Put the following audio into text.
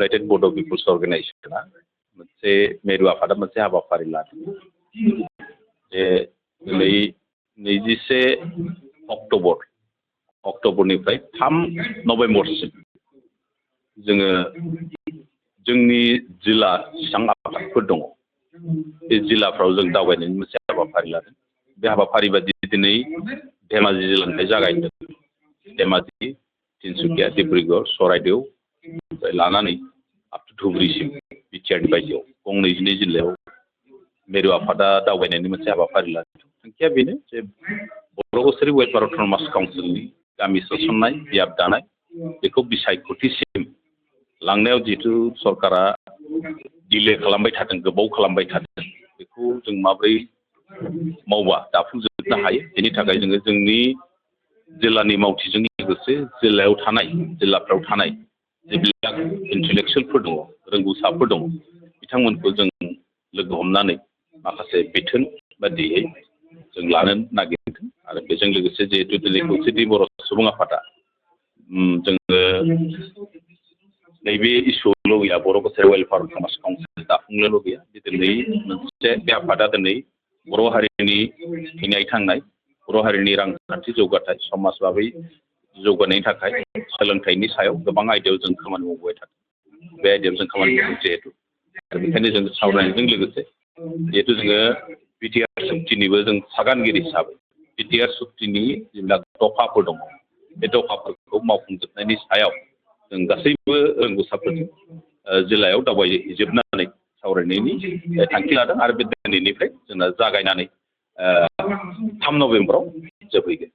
United बड' people's अर्गेनाइजेसना मोनसे मिरु आफादा मोनसे हाबाफारि लादों जे दिनै 21 अक्ट'बरनिफ्राय 3 नभेम्बरसिम जोङो जोंनि जिल्ला जेसेबां आफादफोर दङ बे जिल्लाफ्राव जों दावबायनायनि मोनसे हाबाफारि लादों बे हाबाफारि बायदि दिनै धेमाजि जिल्लानिफ्राय जागायदों धेमाजि तिनसुकिया डिब्रुगड़ चराइदेव लानानै आप टु धुबुरीसिम बिटिआरनि बायजोआव गं 22 जिल्लायाव मिरु आफादा दावबायनायनि मोनसे हाबाफारि लादों थांखिया बेनो जे बर' कसारि वेलफेयार अट'नमास काउन्सिलनि गामि सोसननाय बियाब दानाय बेखौ बिसायख'थिसिम लांनायाव जिहेतु सरकारा डिले खालामबाय थादों गोबाव खालामबाय थादों बेखौ जों माबोरै मावबा दाफुंजोबनो हायो बेनि थाखाय जोङो जोंनि जिल्लानि मावथिजों लोगोसे जिल्लाफ्राव थानाय जेब्ला इन्टेलेक्सुयेलफोर दङ रोंगौसाफोर दङ बिथांमोनखौ जों लोगो हमनानै माखासे बिथोन बादियै जों लानो नागिरदों आरो बेजों लोगोसे जिहेतु दिनै खौसेथि बर' सुबुं आफादा जोङो नैबे इस्युआवल' गैया बर' कसारि वेलफेयार अट'नमास काउन्सिल दाफुंनायल' गैया दिनै मोनसे बे आफादा दिनै बर' हारिनि थैनाय थांनाय बर' हारिनि रांखान्थि जौगाथाय समाज भाबै जौगानायनि थाखाय सोलोंथाइनि सायाव गोबां आयदायाव जों खामानि मावबाय थादों बे आयदायाव जों खामानि मावदों जिहेतु आरो बेखायनो जों सावरायनायजों लोगोसे जिहेतु जोङो बिटिआर सुक्तिनिबो जों सागानगिरि हिसाबै बिटिआर सुक्तिनि जेब्ला दफाफोर दङ बे दफाफोरखौ मावफुंजोबनायनि सायाव जों गासैबो रोंगौसाफोरजों जिल्लायाव दावबायहैजोबनानै सावरायनायनि थांखि लादों आरो बे दिनैनिफ्राय जोंना जागायनानै 3 नभेम्बराव जोबहैगोन